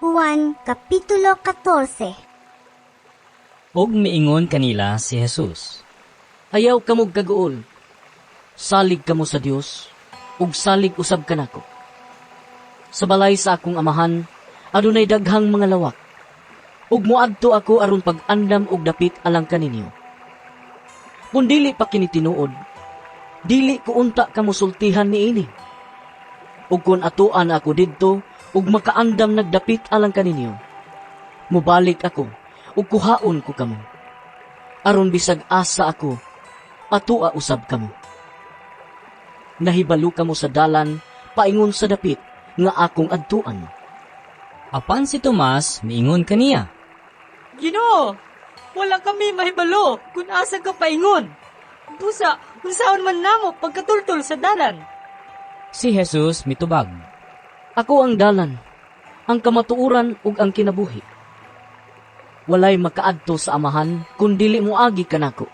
Juan Kapitulo 14. Ug miingon kanila si Jesus, "Ayaw kamog kaguol. Salig kamo sa Dios, ug salig usab kanako. Sa balay sa akong Amahan, adunay daghang mga lawak. Ug moadto ako aron pag-andam og dapit alang kaninyo. Kung dili pa kini tinuod, dili ko unta kamo sultihan niini. Ug kun atoan ako didto ug makaandam nagdapit alang kaninyo, mubalik ako ug kuhaon ko kamo, aron bisag asa ako, atoa usab kamo. Nahibalo kamo sa dalan paingon sa dapit nga akong adtuan." Apan si Tomas miingon kaniya, "Ginoo, wala kami mahibalo kung asa ka paingon. Busa, unsaon man namo pagkatultol sa dalan?" Si Jesus mitubag, "Ako ang dalan, ang kamatuoran ug ang kinabuhi. Walay makaadto sa Amahan kun dili moagi kanako.